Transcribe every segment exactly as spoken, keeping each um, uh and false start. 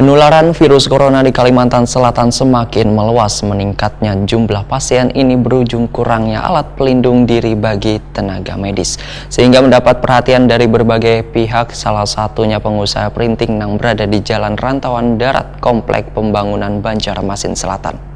Penularan virus corona di Kalimantan Selatan semakin meluas. Meningkatnya jumlah pasien ini berujung kurangnya alat pelindung diri bagi tenaga medis, sehingga mendapat perhatian dari berbagai pihak, salah satunya pengusaha printing yang berada di Jalan Rantauan Darat, Komplek Pembangunan Banjarmasin Selatan.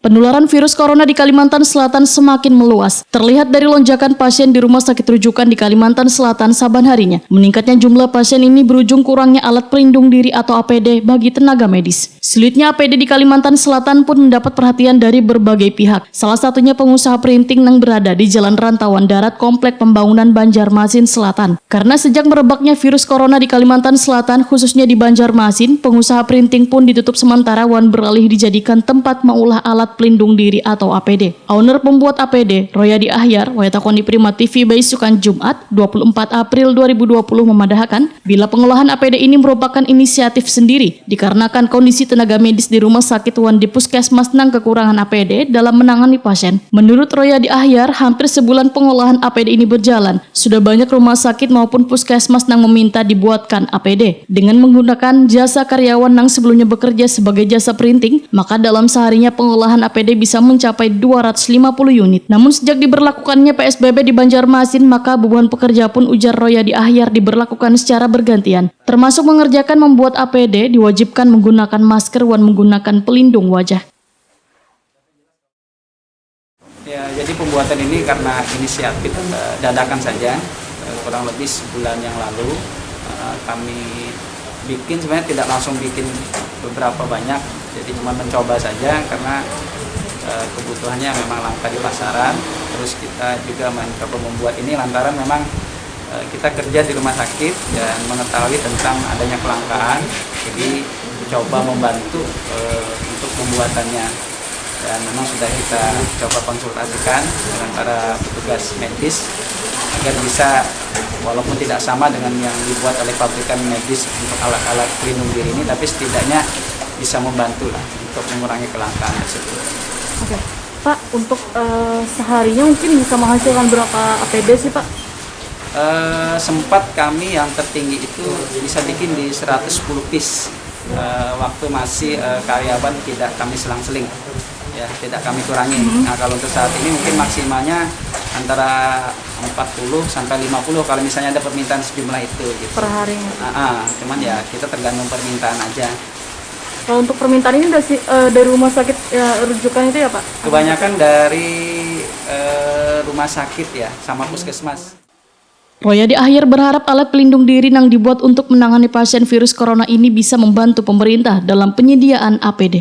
Penularan virus corona di Kalimantan Selatan semakin meluas. Terlihat dari lonjakan pasien di rumah sakit rujukan di Kalimantan Selatan saban harinya. Meningkatnya jumlah pasien ini berujung kurangnya alat pelindung diri atau A P D bagi tenaga medis. Sulitnya A P D di Kalimantan Selatan pun mendapat perhatian dari berbagai pihak. Salah satunya pengusaha printing yang berada di Jalan Rantauan Darat, Komplek Pembangunan Banjarmasin Selatan. Karena sejak merebaknya virus corona di Kalimantan Selatan, khususnya di Banjarmasin, pengusaha printing pun ditutup sementara wan beralih dijadikan tempat maulah alat pelindung diri atau A P D. Owner pembuat A P D, Royadi Ahyar, wayah takoni Prima T V baisukan Jumat, dua puluh empat April dua ribu dua puluh, memadahakan, bila pengolahan A P D ini merupakan inisiatif sendiri, dikarenakan kondisi tenaga medis di rumah sakit wan di puskesmas nang kekurangan A P D dalam menangani pasien. Menurut Royadi Ahyar, hampir sebulan pengolahan A P D ini berjalan, sudah banyak rumah sakit maupun puskesmas nang meminta dibuatkan A P D. Dengan menggunakan jasa karyawan nang sebelumnya bekerja sebagai jasa printing, maka dalam seharinya pengolahan A P D bisa mencapai dua ratus lima puluh unit. Namun sejak diberlakukannya P S B B di Banjarmasin, maka bubuhan pekerja pun, ujar Royadi Ahyar, diberlakukan secara bergantian. Termasuk mengerjakan membuat A P D, diwajibkan menggunakan masker wan menggunakan pelindung wajah. Ya, jadi pembuatan ini karena inisiatif, eh, dadakan saja, eh, kurang lebih sebulan yang lalu, eh, kami bikin, sebenarnya tidak langsung bikin beberapa banyak, jadi cuma mencoba saja karena, eh, kebutuhannya memang langka di pasaran. Terus kita juga mencoba membuat ini lantaran memang, eh, kita kerja di rumah sakit dan mengetahui tentang adanya kelangkaan, jadi coba membantu, eh, untuk pembuatannya. Dan memang sudah kita coba konsultasikan dengan para petugas medis agar bisa, walaupun tidak sama dengan yang dibuat oleh pabrikan medis untuk alat-alat pelindung diri ini, tapi setidaknya bisa membantu lah untuk mengurangi kelangkaan tersebut. Oke, Pak, untuk, eh, seharinya mungkin bisa menghasilkan berapa A P D sih, Pak? Eh, sempat kami yang tertinggi itu bisa bikin di seratus sepuluh piece. Eh, waktu masih, eh, karyawan tidak kami selang-seling, ya, tidak kami kurangi. Nah, kalau untuk saat ini mungkin maksimalnya antara empat puluh sampai lima puluh kalau misalnya ada permintaan sejumlah itu gitu. Per harinya. Ah, ah, cuman ya kita tergantung permintaan aja. Kalau untuk permintaan ini dari, eh, dari rumah sakit, ya, rujukan itu ya, Pak? Kebanyakan dari, eh, rumah sakit ya, sama puskesmas. Royadi Ahyar berharap alat pelindung diri yang dibuat untuk menangani pasien virus corona ini bisa membantu pemerintah dalam penyediaan A P D.